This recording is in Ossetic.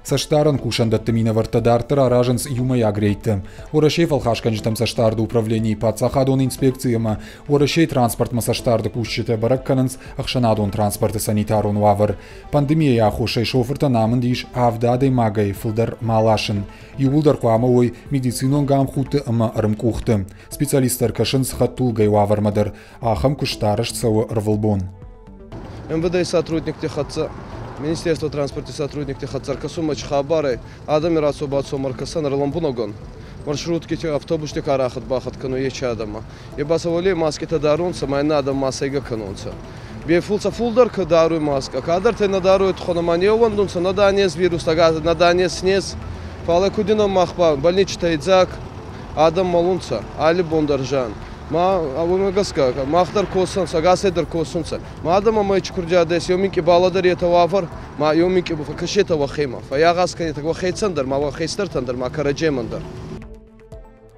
Цӕстдарӕн кусӕндӕтты минӕвӕрттӕ дарддӕр аразынц иумӕйаг рейдтӕ. Уӕрӕсейы фӕлхасгӕнджытӕм цӕстдарды управленийы паддзахадон инспекци ӕмӕ Уӕрӕсейы транспортмӕ цӕстдарды кусджытӕ бӕрӕг кӕнынц ӕхсӕнадон транспорты санитарон уавӕр. Пандемийӕйы аххосӕй шофыртӕн амынд ис авд адӕймагӕй фылдӕр ма ласын. Иууылдӕр хъуамӕ уой медицинон гамхудты ӕмӕ ӕрмкъухты. Специалисттӕ ӕркӕсынц хӕдтулгӕйы уавӕрмӕ дӕр. Ахӕм куыст арӕзт цӕуы ӕрвылбон. МВД-йы сотрудникти хӕццӕ, Министерство транспорти сотрудникти хӕццӕ ӕркӕсунмӕ чи хабарӕй, адӕми рацо-бацомӕ ӕркӕсӕн ӕрлӕмбунӕгон. Маршруткити, автобусти ка рахат-бахат кӕнуй, ечи адӕммӕ. Е ба сӕ уӕле маскитӕ дарунцӕ, ма иннӕ адӕм ма сӕйгӕ кӕнунцӕ. Бефулцӕ фулдӕр ка даруй маскӕ, кадӕртӕ нӕ даруй туххӕн ӕма не ууӕндунцӕ нӕ нез вирус, нӕ нез нез. Фал ку дин мах ба больничтӕ идзаг, адӕм мӕлунцӕ, алли бон дӕр зиан. Ма уомӕ гӕсгӕ мах дӕр косӕн, ӕгасӕй дӕр косунцӕ. Ма адӕмӕ ма курдиадӕ еу минкъий балӕдӕретӕ уавӕр, ма еу минкъий фӕккӕсетӕ уӕхемӕ, фӕййагъаз кӕнетӕ уӕхецӕн дӕр, ма уӕ хестӕртӕн дӕр, ма кӕрӕдземӕн дӕр.